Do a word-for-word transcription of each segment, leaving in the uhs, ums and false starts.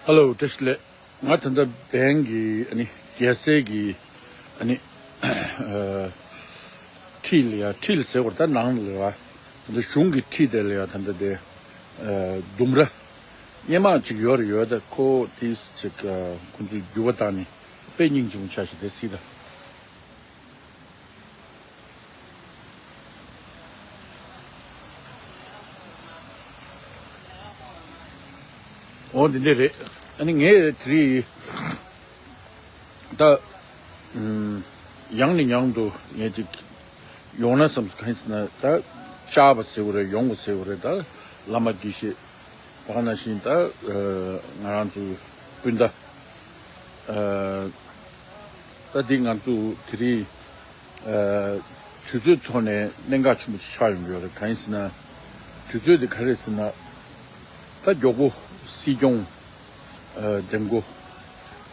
ཧེ་ལོ། བཀྲ་ཤིས་བདེ་ལེགས། ང་ད་ལྟ་བན་གྱི་ཨ་ནི་རྒྱལ་སའི་གི་ཨ་ནི་ཨ་ཁྲིད་ལ་ཡ། ཁྲིད་ལ་ཟེར་བར་ད་ནང་ལ་ར། ད་ལྟ་གཞུང་གི་ཁྲིད་དེ་ལ་ཡ། ད་ལྟ་དེ་ཨ་ལྡུམ་ར་སྔོན་མ་ཅིག་ཡོད་རེད། ཡོད་ད་ཁོ་དེས་ཅིག་ཨ་ཁོ་ཚོས་འགྱུར་བ་བཏང་ནས་དཔེ་སྙིང་རྗེ་མོ་ཆགས་ཤིག་དེ་སྲིད་ད། འོ་འདི་འདྲ་རེད། ཨ་ནི་ངས་དེ་རིང་ད་ཨམ་ཡང་ནས་ཡང་དུ་ངས་ཅིག་ཡོང་ན་བསམ་སོང་། གང་ཡིན་ཟེར་ན་ད་བཅར་བ་ཟེར་བ་རེད། ཡོང་བ་ཟེར་བ་རེད། ད་བླ་མ་དགེ་བཤེས་ད་ག་ནང་བཞིན་ད་ཨ་ང་རང་ཚོའི་སྤུན་ཟླ་ཨ་ད་འདི་ང་ཚོ་དེ་རིང་ཨ་དུས་ཚོད་ཐོག་ནས་གནད་འགག་ཆེན་པོ་ཅིག་ཆགས་ཡོང་གི་ཡོད་རེད། གང་ཡིན་ཟེར་ན་དུས་ཚོད་དེ་ག་རེ་རེད་ཟེར་ན། ད་མགྱོགས་པོ་སྲིད་སྐྱོང་ཨ་འདེམས་བསྐོ་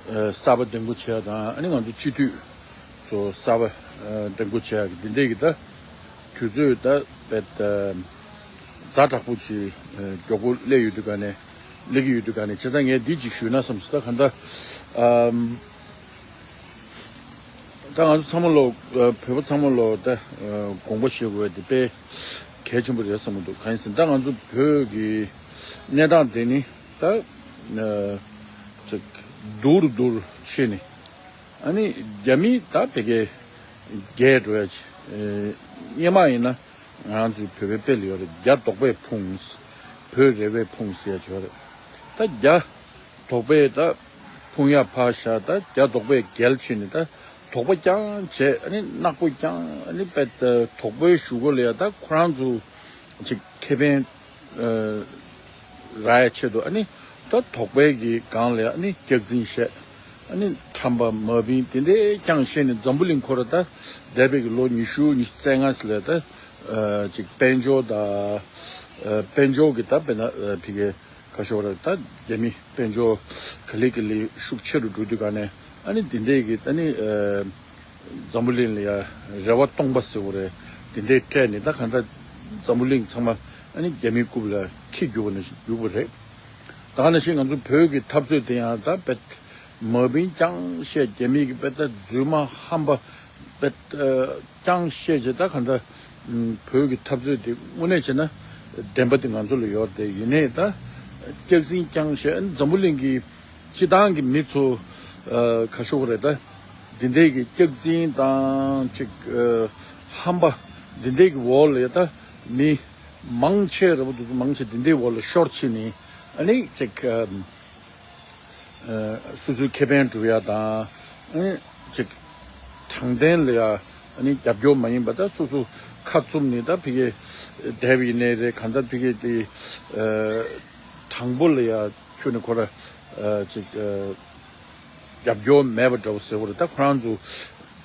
ཨ་གསར་པ་འདེམས་བསྐོ་བྱས་དང་། ཨ་ནི་ང་ཚོ་སྤྱི་འཐུས་ཚོ་གསར་པ་ཨ་འདེམས་བསྐོ་བྱས་ཀྱི་འདི་འདྲས་ཀྱི་ད་དུས་ཚོད་ད་དཔེ་ད་ཛ་དྲག་པོ་ཅིག་ཨ་མགྱོགས་པོ་སླེབས་ཡོད་དུས་ག་ནས་སླེབས་ཀྱི་ཡོད་དུས་ག་ནས། བྱས་ཙང་ངས་འདི་ཅིག་ཞུས་ན་བསམ་སོང་། ད་གང་ལྟར་ཨམ་ད་ང་ཚོ་ཚང་མ་ལོ་ཨ་བོད་པ་ཚང་མ་ལོ་ད་ཨ་དགོངས་པ་བཞེས་དགོས་དེ་དཔེ་གལ་ཆེན་པོ་རེད་བསམ་གྱི་འདུག། གང་ཡིན་ཟེར་ན་ད་ང་ཚོ་བོད་ཀྱི་གནས་སྟངས་དེ་ནི་ད་ཨ་ཅིག་སྡུག་རུ་སྡུག་རུ་ཕྱིན་ནས། ཨ་ནི་རྒྱ་མི་ད་ཕ་གིར་རྒྱས་འགྲོ་ཡ་ཅིག་ཨ་སྔོན་མ་ཡིན་ན་ང་རང་ཚོའི་བོད་པའི་དཔེ་ལ་ཡོད་རེད། རྒྱ་དོགས་པས་ཕུང་། བོད་རེ་བས་ཕུང་ཟེར་ཡ་ཅིག་ཡོད་རེད། ད་རྒྱ་དོགས་པས་ད་ཕུང་ཡ་ཕར་བཞག། ད་རྒྱ་དོགས་པས་རྒྱལ་ཕྱིན་ནས་ད་དོགས་པ་རྐྱང་བྱས། ཨ་ནི་ནག་པོ་རྐྱང་། ཨ་ནི་དཔེ་ད་དོགས་པའི་གཞུག་གུ་ལ་ཡ་ད་ཁོ་རང་ཚོ་ཅིག་ཁེ་ཕན་ཨ་རག་ཡ་ཆེད་དུ། ཨ་ནི་ད་དོགས་པའི་གི་སྒང་ལ་ཡ་ཨ་ནི་སྐྱག་རྫུན་བཤད། ཨ་ནི་ཁྲམ་པ་མ་བིན་དེ་འདྲས་རྐྱང་བཤད་ནས། འཛམ་བུ་གླིང་ཁོ་ར་ད་འདས་པའི་གི་ལོ་ཉི་ཤུ་ཉི་ཤུ་རྩ་ལྔ་ཙམ་ལ་ད་ཨ་ཅིག་དཔལ་འབྱོར་དང་ཨ་དཔལ་འབྱོར་གི་ད་དཔེར་ན་ཨ་ཕ་གི་ཁ་ཤོར་ར། ད་རྒྱ་མི་དཔལ་འབྱོར་ག་ལེ་ག་ལེ་ཤུགས་ཆེ་རུ་འགྲོ་དུས་ག་ནས། ཨ་ནི་འདི་འདྲས་ཀྱི་ཨ་ནི་ཨ་འཛམ་བུ་གླིང་ལ་ཡ་རེ་བ་སྟོང་པ་ཟེར་བ་རེད། འདི་འདྲས་སྤྲད་ནས་ད་གང་ལྟར་འཛམ་བུ་གླིང་ཚང་མ་ཨ་ནི་རྒྱ་མིའི་རྐུབ་ལ་འཁྱེར་རྒྱུག་པ་ནང་བཞིན་རྒྱུག་པ་རེད། ད་ག་ནང་བཞིན་ང་ཚོ་བོད་ཀྱི་འཐབ་རྩོད་དེ་ཡང་ད་དཔེ་མ་བིན་རྐྱང་བཤད། རྒྱ་མི་གི་དཔེ་ད་རྫུན་མ་ཧམ་པ་དཔེ་ཨ་རྐྱང་བཤད་བྱས། ད་གང་ལྟར་ཨ་བོད་ཀྱི་འཐབ་རྩོད་དེ་དངོས་གནས་བྱས་ན་བདེན་པ་དེ་ང་ཚོ་ལ་ཡོད་རེད། དེ་ཡིན་ནའི་ད་སྐྱག་རྫུན་རྐྱང་བཤད། ཨ་ནི་འཛམ་བུ་གླིང་གི་སྤྱི་བཏང་གི་མི་ཚོ་ཨ་ཁ་ཤོར་རེད། ད་འདི་འདྲས་ཀྱི་སྐྱག་རྫུན་དང་ཅིག་ཨ་ཧམ་པ་འདི་འདྲས་ཀྱི་འོག་ལ་ད་མི་མང་ཆེ་རེད་པ། འདི་ཚོ་མང་ཆེ་འདི་འདྲའི་འོག་ལ་ཤོར་ཕྱིན་ནས། ཨ་ནི་ཅིག་ཨ་ཨ་སོ་སོའི་ཁེ་ཕན་སྒྲུབ་ཡ་དང་། ཨ་ནི་ཅིག་དྲང་བདེན་ལ་ཡ་ཨ་ནི་རྒྱབ་སྐྱོར་མ་ཡིན་པ། ད་སོ་སོ་ཁ་བཙུམ་ནས་ད་ཕ་གིར་བསྡད་པ་ཡིན་ནའི་རེད། གང་ལྟར་ཕ་གིར་དེ་ཨ་དྲང་པོ་ལ་ཡ་ཁྱོན་ནས་ཁོ་ར་ཨ་ཅིག་ཨ་རྒྱབ་སྐྱོར་མེད་པ་འདྲ་བོ་ཟེར་བ་རེད། ད་ཁོ་རང་ཚོ་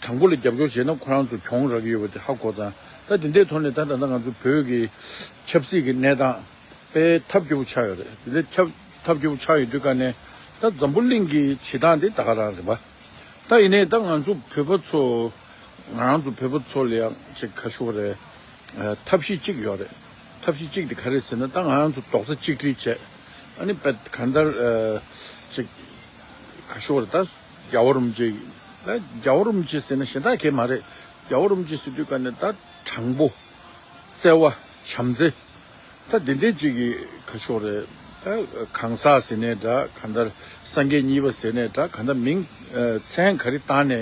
དྲང་པོ་ལ་རྒྱབ་སྐྱོར་བྱས་ན་ཁོ་རང་ཚོ་གྱོང་རག་གི་ཡོད་པ་དེ་ཧ་གོ་ཙང་། ད་དེ་འདྲའི་ཐོག་ནས་ད་ད་ལྟ་ང་ཚོ་བོད་ཀྱི་ཆབ་སྲིད་ཀྱི་གནས་སྟངས་དཔེ་ཐབས་སྐྱོ་པོ་ཆགས་ཡོད་རེད། དེ་འདྲའི་ཐབས་ཐབས་སྐྱོ་པོ་ཆགས་ཡོད་དུས་ག་ནས་ད་འཛམ་བུ་གླིང་གི་བྱེད་སྟངས་དེ་ད་ག་རང་རེད་པ། ད་ཡིན་ནའི་ད་ང་ཚོ་བོད་པ་ཚོ་ང་རང་ཚོ་བོད་པ་ཚོ་ལ་ཡང་ཅིག་ཁ་ཤོར་རེད། ཨ་ཐབས་ཤེས་གཅིག་ཡོད་རེད། ཐབས་ཤེས་གཅིག་དེ་ག་རེད་ཟེར་ན། ད་ང་རང་ཚོ་རྡོག་རྩ་གཅིག་སྒྲིལ་བྱས། ཨ་ནི་དཔེ་གང་ལྟར་ཨ་ཅིག་ཁ་ཤོར་རེད། ད་རྒྱལ་བ་རིན་པོ་ཆེ། ད་རྒྱལ་བ་རིན་པོ་ཆེ་ཟེར་ན་གཞན་དག་གས་མ་རེད། རྒྱལ་བ་རིན་པོ་ཆེ་ཟེར་དུས་ག་ནས་ད་དྲང་པོ། བརྩེ་བ། བྱམས་བརྩེ། ད་འདི་འདྲའི་ཅིག་གི་ཁ་ཤོར་རེད། ད་གང་ཟག་ཟེར་ནའི་འདྲ། གང་ལྟར་སངས་རྒྱས་གཉིས་པ་ཟེར་ནའི་འདྲ། གང་ལྟར་མིང་ཨ་མཚན་ག་རེ་བཏགས་ནའི་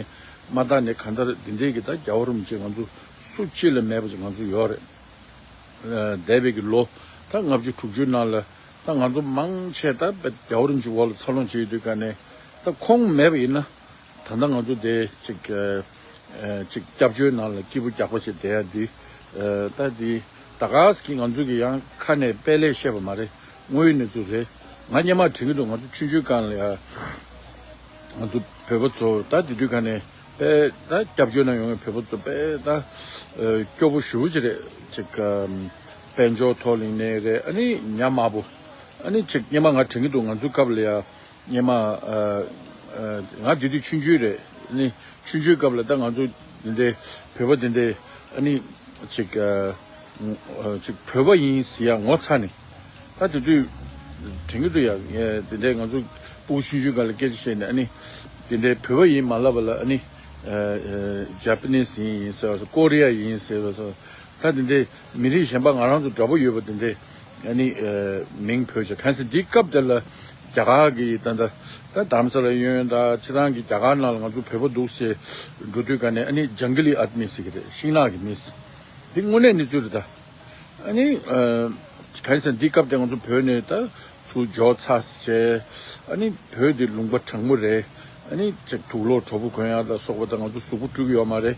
མ་བཏགས་ནའི། གང་ལྟར་འདི་འདྲའི་གི་ད་རྒྱལ་བ་རིན་པོ་ཆེ་ང་ཚོ་སུ་གཅིག་ལ་མེད་པ་ཅིག་ང་ཚོ་ཡོད་རེད། ཨ་འདས་པའི་གི་ལོ་ད་ལྔ་བཅུ་དྲུག་ཅུའི་ནང་ལ་ད་ང་ཚོ་མང་ཆེ་ད་རྒྱལ་བ་རིན་པོ་ཆེའི་འོག་ལ་འཚར་ལོངས་བྱས་ཡོད་དུས་ག་ནས། ད་ཁོང་མེད་པ་ཡིན་ན། ད་ལྟ་ང་ཚོ་དེ་ཅིག་ཨ་ཨ་ཅིག་སྐྱབས་བཅོལ་ནང་ལ་སྐྱིད་པོ་རྒྱགས་པ་བྱས་བསྡད་ཡ་འདི། ཨ་ད་འདི་ད་ག་ཟེ་གི་ང་ཚོ་གི་ཡང་ཁ་ནས་དཔེ་ལས་བཤད་པ་མ་རེད། དངོས་ཡོད་གནས་ཚུལ་རེད། ང་སྔོན་མ་དྲན་གྱི་འདུག། ང་ཚོ་ཆུང་ཆུང་སྒང་ལ་ཡ་ང་ཚོ་བོད་པ་ཚོ་ད་དེ་དུས་ག་ནས་དཔེ་ད་སྐྱབས་བཅོལ་ནང་ཡོང་བའི་བོད་པ་ཚོ་དཔེ་ད་ཨ་སྐྱོ་པོ་ཞེ་པོ་ཅིག་རེད། ཅིག་ཨ་དཔལ་འབྱོར་ཐོག་ལ་ཡིན་ནའི་རེད། ཨ་ནི་ཉམས་དམའ་པོ། ཨ་ནི་ཅིག་སྔོན་མ་ང་དྲན་གྱི་འདུག། ང་ཚོའི་སྐབས་ལ་ཡ། སྔོན་མ་ཨ་ཨ་ང་དེ་དུས་ཆུང་ཆུང་རེད། ཨ་ནི་ཆུང་ཆུང་སྐབས་ལ་ད་ང་ཚོ་འདི་འདྲའི་བོད་པ་འདི་འདྲའི་ཨ་ནི་ཅིག་ཨ་ཨ་ཅིག་བོད་པ་ཡིན་ཟེར་ཡ་ངོ་ཚ་ནས། ད་དེ་དུས་དྲན་གྱི་འདུག་ཡ། ངས་འདི་འདྲའི་ང་ཚོ་ ཨུ་ཆུང་ཆུང་སྒང་ལ་སྐད་ཆ་བཤད་ནས་ཨ་ནི། དེ་འདྲའི་བོད་པ་ཡིན་མ་ལབ་པ་ལ་ཨ་ནི། ཇ་པ་ནིས་ཡིན་ཟེར་བ་སོགས་ཀོ་རི་ཡ་ཡིན་ཟེར་བ་སོགས། ད་དེ་འདྲའི་མི་རིགས་གཞན་པ་ང་རང་ཚོ་འདྲ་པོ་ཡོད་པ་དེ་འདྲའི་ཨ་ནི་མིང་བོས་བྱས། གང་ཟེར་འདི་སྐབས་དེ་ལ་རྒྱ་གར་གྱི་ད་ལྟ་ད་དྷ་རམ་ས་ལ་གཡས་གཡོན་དང་སྤྱིར་བཏང་གི་རྒྱ་གར་ནང་ལ་ང་ཚོ་བོད་པ་འདུག་ཟེར་འགྲོ་དུས་ག་ནས་ཨ་ནི་ཇང་གི་ལི་ཨད་མི་ཟེར་གྱི་རེད། ཤིང་ནགས་ཀྱི་མི་ཟེར། འདི་དངོས་གནས་གནས་ཚུལ་རེད་ད། ཨ་ནི། གང་ཡིན་ཟེར་ན་འདི་སྐབས་དེ་ང་ཚོ་བོད་ནས་ད་ཚུར་འབྱོར་ཚར་བྱས། ཨ་ནི་བོད་འདི་ལུང་པ་གྲང་མོ་རེད། ཨ་ནི་ཅིག་དུག་ལོག་གྲོག་པོ་གོན་ཡག་ལ་སོགས་པ་དང་ང་ཚོ་གཟུགས་པོ་བཀྲུ་གི་ཡོད་མ་རེད།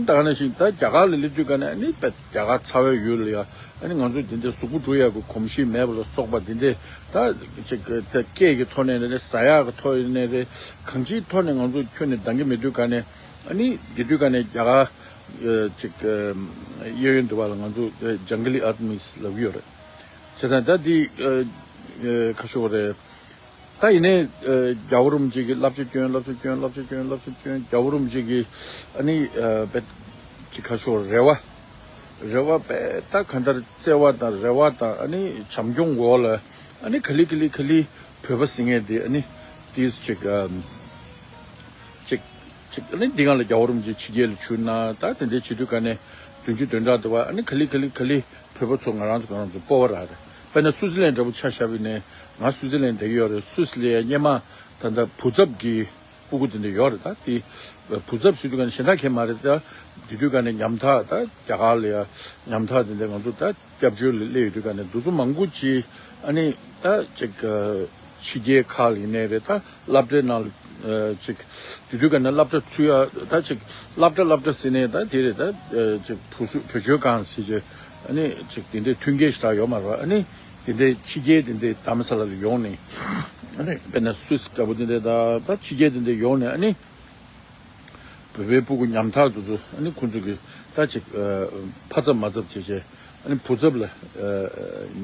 ད་ག་ནང་བཞིན་ད་རྒྱ་གར་ལ་སླེབས་དུས་ག་ནས་ཨ་ནི་དཔེ་རྒྱ་གར་ཚ་བའི་ཡུལ་ལ་ཡ། ཨ་ནི་ང་ཚོ་འདི་འདྲ་གཟུགས་པོ་བཀྲུ་ཡག་གི་གོམས་གཤིས་མེད་པ་ལ་སོགས་པ་འདི་འདྲ་ད་ཅིག་ད་སྐད་ཀྱི་ཐོག་ནས་རེད། ཟ་ཡག་གི་ཐོག་ནས་རེད། གང་ཅིའི་ཐོག་ནས་ང་ཚོ་ཁྱོན་ནས་འདང་གི་མེད་དུས་ག་ནས། ཨ་ནི་དེ་དུས་ག་ནས་རྒྱ་གར་ཅིག་གཡས་གཡོན་དུ་བ་ལ་ང་ཚོ་ཇང་གི་ལི་ཨད་མིས་ལབ་ཀྱི་ཡོད་རེད། བྱས་ཙང་ད་འདི་ཁ་ཤོ་རེད། ད་ཡིན་ནའི་རྒྱལ་བ་རིན་པོ་ཆེ་གི་བསླབ་བྱ་སྐྱོན། བསླབ་བྱ་སྐྱོན། བསླབ་བྱ་སྐྱོན། བསླབ་བྱ་སྐྱོན། རྒྱལ་བ་རིན་པོ་ཆེ་གི་ཨ་ནི་བེད་ཅིག་ཁ་ཤོ་རེ་བ། རེ་བ་བེད་ད་ག་འདྲ་བརྩེ་བ་དང་རེ་བ་དང་ཨ་ནི་བྱམས་སྐྱོང་འོག་ལ་ཨ་ནི་ག་ལེ་ག་ལེ་ག་ལེ་བོད་པ་ཟེར་མཁན་དེ་ཨ་ནི་དེས་ཅིག་ཅིག་ཅིག་ཨ་ནི་འདི་སྒང་ལ་རྒྱལ་བ་རིན་པོ་ཆེ་ཕྱི་རྒྱལ་ལ་བྱོན་ན་ད་དེ་འདྲའི་བྱེད་དུས་ག་ནས་བདུན་ཅུ་དོན་གྲངས་དུ་བ་ཨ་ནི་ག་ལེ་ག་ལེ་ག་ལེ་བོད་པ་ཚོ་ང་རང་ཚོ་ང་རང་ཚོ་སྤོབས་པ་རག་རེད། དཔེར་ན་སུའུ་ཙི་ལན་འདྲ་པོ་ཆ་བཞག་པ་ཡིན་ནའི་ང་སུའུ་ཙི་ལན་བསྡད་ཀྱི་ཡོད་རེད། སུད་སི་ལ་ཡ་སྔོན་མ་ད་ལྟ་བུ་ཚབ་ཀྱི་སྤུ་གུ་དེ་འདྲ་ཡོད་རེད། ད་དེ་བུ་ཚབ་ཟེར་དུས་ག་ནས་གཞན་དག་གས་མ་རེད། ད་དེ་དུས་ག་ནས་ཉམ་ཐག་ད་རྒྱ་གར་ལ་ཡ་ཉམ་ཐག་དེ་འདྲ་ང་ཚོ་ད་སྐྱབས་བཅོལ་ལ་སླེབས་ཡོད་དུས་ག་ནས་འདི་ཚོ་མང་པོ་ཅིག་ཨ་ནི་ད་ཅིག་ཕྱི་རྒྱལ་ཁག་ལ་ཡིན་ནའི་རེད། ད་སློབ་གྲྭའི་ནང་ལ་ཅིག་དེ་དུས་ག་ནས་སློབ་གྲྭ་ཚུད་ཡ་ད་ཅིག་སློབ་གྲྭ་སློབ་གྲྭ་ཟེར་ནས་ད་དེ་རེད། ད་ཅིག་བུ་སུ་བུ་བཅོལ་ཁང་ཟེར་བྱས་ཨ་ནི་ཅིག་དེ་འདྲའི་མཐུན་རྐྱེན་ཞེ་དྲག་ཡོད་མ་རེད་པ། ཨ་ནི་དེ་འདྲའི་ཕྱི་རྒྱལ་དེ་འདྲའི་དྷ་རམ་ས་ལ་ལ་ཡོང་ནས་ཨ་ནི་དཔེར་ན་སུད་སི་འདྲ་པོ་དེ་འདྲའི་ད་ད་ཕྱི་རྒྱལ་དེ་འདྲའི་ཡོང་ནས་ཨ་ནི། བོད་པའི་སྤུ་གུ་ཉམ་ཐག་དེ་ཚོ་ཨ་ནི་ཁོང་ཚོ་གི་ད་ཅིག་ཕ་ཚབ་མ་ཚབ་བྱས་བྱས་ཨ་ནི་བུ་ཚབ་ལ་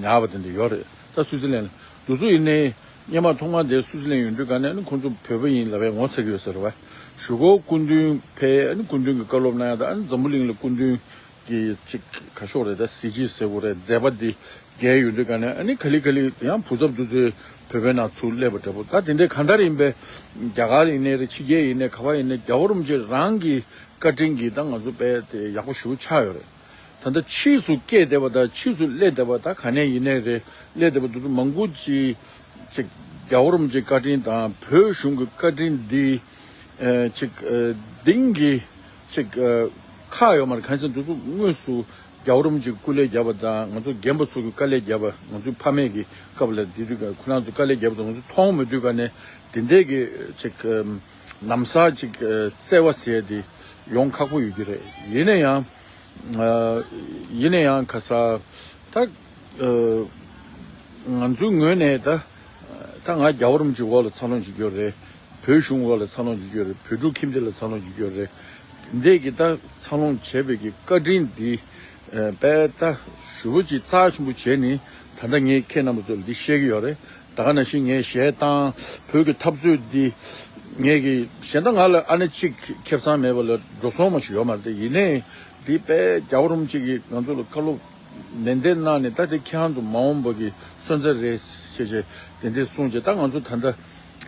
ཉར་བ་དེ་འདྲ་ཡོད་རེད། ད་སུའུ་ཙི་ལན་དེ་ཚོ་ཡིན་ནའི་སྔོན་མ་ཐོག་མ་དེ་སུའུ་ཙི་ལན་ཡོང་དུས་ག་ནས་ཨ་ནི་ཁོང་ཚོ་བོད་པ་ཡིན་ལབ་པའི་ངོ་ཚ་གི་ཡོད་ས་རེད་པ། གཞུག་གུ་སྐུ་མདུན་ཕེབས། ཨ་ནི་སྐུ་མདུན་གྱི་བཀའ་སློབ་གནང་ཡ་ད་ཨ་ནི་འཛམ་བུ་གླིང་ལ་སྐུ་མདུན་གྱི་ཅིག་ག་ཤོག་རེད། ད་གཟི་བརྗིད་ཟེར་དགོས་རེད། མཛད་པ་འདི་རྒྱས་ཡོང་དུས་ག་ནས་ཨ་ནི་ག་ལེ་ག་ལེ་ཡང་བུ་ཚབ་དེ་ཚོས་བོད་པའི་ནང་ཚུར་སླེབས་པ་འདྲ་པོ། ད་དེ་འདྲའི་གང་ལྟར་ཡིན་པས་རྒྱ་གར་ཡིན་ནའི་རེད། ཕྱི་རྒྱལ་ཡིན་ནའི་ག་པར་ཡིན་ནའི་རྒྱལ་བ་རིན་པོ་ཆེ་རང་གི་བཀའ་དྲིན་གྱིས་ད་ང་ཚོ་དཔེ་དེ་ཡག་པོ་ཞེ་པོ་ཆགས་ཡོད་རེད། ད་ལྟ་ཕྱིས་སུ་སྐྱེས་བསྡད་པ་དང་ཕྱིས་སུ་སླེབས་བསྡད་པ་ད་ག་ནས་ཡིན་ནའི་རེད། སླེབས་བསྡད་པ་དེ་ཚོ་མང་པོ་ཅིག་ཅིག་རྒྱལ་བ་རིན་པོ་ཆེའི་བཀའ་དྲིན་དང་བོད་གཞུང་གི་བཀའ་དྲིན་འདི་ཨ་ཅིག་ཨ་གཏིང་གི་ཅིག་ཨ་ཁག་ཡོད་མ་རེད། གང་ཡིན་ཟེར་ན་དེ་ཚོ་དངོས་སུ་རྒྱལ་བ་རིན་པོ་ཆེས་སྐུ་ལས་བརྒྱབ་པ་དང་ང་ཚོ་རྒན་པ་ཚོ་གིས་དཀའ་ལས་བརྒྱབ་པ། ང་ཚོའི་ཕ་མེས་ཀྱི་སྐབས་ལ་དེ་དུས་ཀ་ཁོ་རང་ཚོ་དཀའ་ལས་བརྒྱབ་པ་དང་ང་ཚོ་མཐོང་མེད་དུས་ག་ནས་དེ་འདྲས་ཀྱི་ཅིག་ཨ་ལམ་སང་ཅིག་ཨ་བརྩེ་བ་ཟེར་ཡ་དེ་ཡོང་ཁག་པོ་ཡོད་ཀྱི་རེད། ཡིན་ན་ཡང་ཨ་ཡིན་ན་ཡང་ཁ་ས་ད་ཨ་ང་ཚོའི་ངོས་ནས་ད་ད་ང་རྒྱལ་བ་རིན་པོ་ཆེའི་འོག་ལ་འཚར་ལོངས་བྱེད་ཀྱི་ཡོད་རེད། བོད་གཞུང་འོག་ལ་འཚར་ལོངས་བྱེད་ཀྱི་ཡོད་རེད། བོད་ཕྲུག་ཁྱིམ་སྡེ་ལ་འཚར་ལོངས་བྱེད་ཀྱི་ཡོད་རེད། དེ་འདྲས་ཀྱི་ད་འཚར་ལོངས་བྱས་པའི་གི་བཀའ་དྲིན་འདི་ཨ་དཔེ་ད་ཞེ་པོ་ཅིག་རྩ་ཆེན་པོ་བྱས་ནས་ད་ལྟ་ངས་ཁྱེད་རྣམ་པ་ཚོ་ལ་འདི་བཤད་ཀྱི་ཡོད་རེད། ད་ག་ནང་བཞིན་ངས་གཞས་བཏང་། བོད་ཀྱི་འཐབ་རྩོད་འདི་ངས་ཀྱི་གཞན་དག་ང་ལ་ཨ་ནེ་གཅིག་ཁེ་བཟང་མེད་པ་ལ་འགྲོ་སོང་མ་ཞིག་ཡོད་མ་རེད། དེ་ཡིན་ནའི་འདི་དཔེ་རྒྱལ་བ་རིན་པོ་ཆེ་གིས་ང་ཚོ་ལ་བཀའ་སློབ་ནན་ཏན་གནང་ནས་ད་དེ་ཁྱེད་རང་ཚོ་མ་འོངས་པ་གི་སོན་རྩ་རེད་ཞེས་བྱས་དེ་འདྲས་གསུངས་བྱས། ད་ང་ཚོ་ད་ལྟ་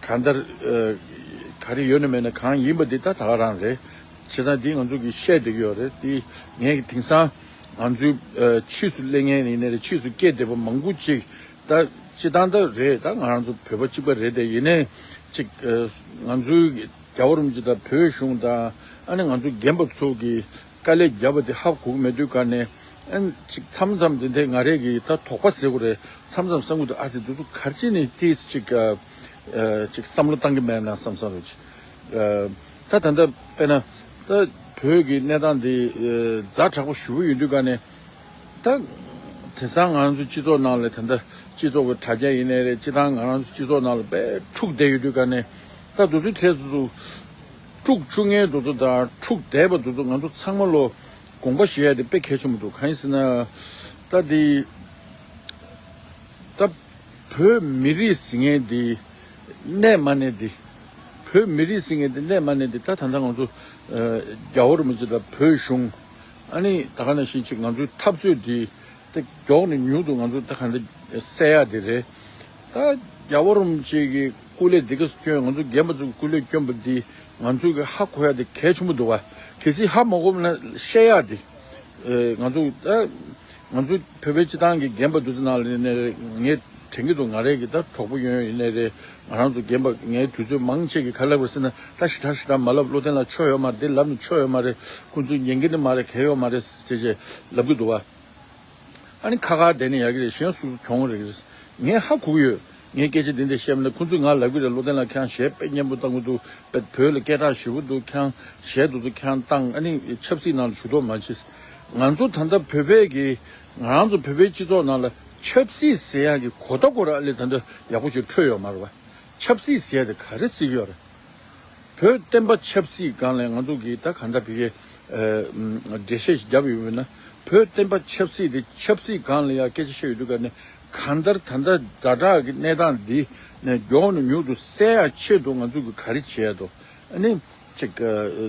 གང་ལྟར་ཨ་ག་རེ་ཡོད་ན་མེད་ན་གང་ཡིན་པ་འདི་ད་ད་ག་རང་རེད། བྱས་ཙང་འདི་ང་ཚོ་གིས་བཤད་བསྡད་ཀྱི་ཡོད་རེད། དེ་ངས་ཀྱི་དེང་སང་ང་ཚོའི་ཨ་ཕྱིས་སུ་སླེབས་མཁན་ཡིན་ནའི་རེད། ཕྱིས་སུ་སྐྱེས་བསྡད་པ་མང་པོ་ཅིག་ད་སྤྱིར་བཏང་ད་རེད། ད་ང་རང་ཚོ་བོད་པ་གཅིག་པ་རེད། དེ་ཡིན་ནའི་ཅིག་ཨ་ང་ཚོའི་རྒྱལ་བ་རིན་པོ་ཆེ་དང་བོད་གཞུང་དང་ཨ་ནི་ང་ཚོ་རྒན་པ་ཚོ་གིས་དཀའ་ལས་བརྒྱབ་པ་དེ་ཧ་གོ་གི་མེད་དུས་ག་ནས་ཨ་ནི་ཅིག་མཚམས་མཚམས་དེ་འདྲའི་ང་རས་ཀྱི་ད་དོགས་པ་ཟེར་དགོས་རེད། མཚམས་མཚམས་བསམ་གྱི་འདུག་ཨ་ཙི་འདི་ཚོ་ག་རེ་བྱས་ནས་ཏིས་ཅིག་ཨ་ཨ་ཅིག་བསམ་བློ་བཏང་གི་མེད་ན་བསམ་བསམ་རེད། ཨ་ད་ད་ལྟ་དཔེར་ན་ད་བོད་ཀྱི་གནས་སྟངས་འདི་ཨ་ཛ་དྲག་པོ་ཞེ་པོ་ཡོད་དུས་ག་ནས། ད་དེང་སང་ང་རང་ཚོ་སྤྱི་ཚོགས་ནང་ལ་ད་ལྟ་སྤྱི་ཚོགས་ཀྱི་དྲ་རྒྱ་ཡིན་ནའི་རེད། སྤྱིར་བཏང་ང་རང་ཚོ་སྤྱི་ཚོགས་ནང་ལ་དཔེ་འཁྲུག་བསྡད་ཡོད་དུས་ག་ནས་ད་དེ་ཚོའི་གྲས་སུ་འཁྲུག་བཅུག་མཁན་དེ་ཚོ་དང་འཁྲུག་བསྡད་པ་དེ་ཚོ་ང་ཚོ་ཚང་མ་ལོ་དགོངས་པ་བཞེས་ཡ་དེ་དཔེ་གལ་ཆེན་པོ་འདུག་གང་ཡིན་ཟེར་ན་ད་དེ་ད་བོད་མི་རིགས་ཟེར་མཁན་དེ་གནས་མ་གནས་དེ། བོད་མི་རིགས་ཟེར་མཁན་དེ་གནས་མ་གནས་དེ་ད་ད་ལྟ་ང་ཚོ་ཨ་རྒྱལ་བ་རིན་པོ་ཆེ་དང་བོད་གཞུང་ཨ་ནི་ད་ག་ནང་བཞིན་ཅིག་ང་ཚོའི་འཐབ་རྩོད་དེ་ད་མགྱོགས་ནས་མྱུར་དུ་ང་ཚོ་ད་ག་འདྲ་སེལ་ཡ་དེ་རེད། ད་རྒྱལ་བ་རིན་པོ་ཆེ་གི་ སྐུ་ལས་འདི་ག་སྐྱོན། ང་ཚོ་རྒན་པ་ཚོ་གི་སྐུ་ལས་སྐྱོན་པ་འདི་ང་ཚོ་གི་ཧ་གོ་ཡ་དེ་གལ་ཆེན་པོ་འདུག་བ། གལ་སྲིད་ཧ་མ་གོ་བ་ན་བཤད་ཡ་དེ། ཨེ། ང་ཚོ་ད་ང་ཚོ་བོད་པའི་སྤྱི་བཏང་གི་རྒན་པ་འདུ་འཛི་ནང་ལ་ནས་ངས་དྲན་གྱི་འདུག་ང་རའི་གི་ད་གྲོགས་པོ་ཡོད་ཡིན་ནའི་རེད། ང་རང་ཚོ་རྒན་པ་ངའི་དུས་ཚོད་མང་ཆེ་གི་ག་ལབ་རེད་ཟེར་ན། ད་ཞེ་དྲག་ཞེ་དྲག་མ་ལབ། བློ་བརྟན་ལགས་ཆོ་ཡོད་མ་རེད། འདི་ལབ་ནས་ཆོ་ཡོད་མ་རེད། ཁོ་ཚོས་ཉན་གྱི་ནི་མ་རེད། གལ་ཡོད་མ་རེད་ཟེར་བྱས་ལབ་གི་འདུག་བ། ཨ་ནི་ཁ་ཁ་བསྡད་ནས་ཡག་གི་རེད། གཞན་སུ་སུ་གྱོང་རེད་གི་རེད། ངས་ཧ་གོ་གི་ཡོད། ངས་སྐད་ཆ་འདི་འདྲ་བཤད་མ་ན་ཁོ་ཚོས་ང་ལབ་གི་རེད། བློ་བརྟན་ལགས་ཁྱེད་རང་གཞས་དཔེ་སྙན་པོ་བཏང་གི་འདུག་བོད་ལ་སྐད་གྲགས་ཞེ་པོ་འདུག་ཁྱེད་རང་གཞས་འདུག་ཚོ་ཁྱེད་རང་བཏང་། ཨ་ནི་ཆབ་སྲིད་ནང་ལ་ཞུགས་མདོག་མ་བྱེད། ང་ཚོ་ད་ལྟ་བོད་པའི་གི་ང་རང་ཚོ་བོད་པའི་སྤྱི་ཚོགས་ནང་ལ་ཆབ་སྲིད་ཟེར་ཡག་གི་གོ་བརྡ་ཀོ་ར་ཨ་ལེ་ད་ལྟ་ཡག་པོ་ཞིག་འཕྲོད་ཡོད་མ་རེད་བ། ཆབ་སྲིད་ཟེར་ཡག་དེ་ག་རེ་ཟེར་གི་ཡོད་རེད། བོད་བསྟན་པ་ཆབ་སྲིད་སྒང་ལ་ང་ཚོ་གིས་ད་གང་ལྟར་བི་གའི་འགྲེལ་བཤད་ཞིག་བརྒྱབ་ཡོད་པ་ཡིན་ན། བོད་བསྟན་པ་ཆབ་སྲིད་དེ་ཆབ་སྲིད་སྒང་ལ་ཡང་སྐད་ཆ་བཤད་ཡོད་དུས་ག་ནས་གང་ལྟར་ད་ལྟ་ཛ་དྲག་གི་གནས་སྟངས་འདི་ནས་མགྱོགས་ནས་མྱུར་དུ་སེལ་ཡག་ཆེད་དུ་ང་ཚོ་གིས་ག་རེ་བྱེད་ཡག་འདུག་ཨ་ནི་ཅིག་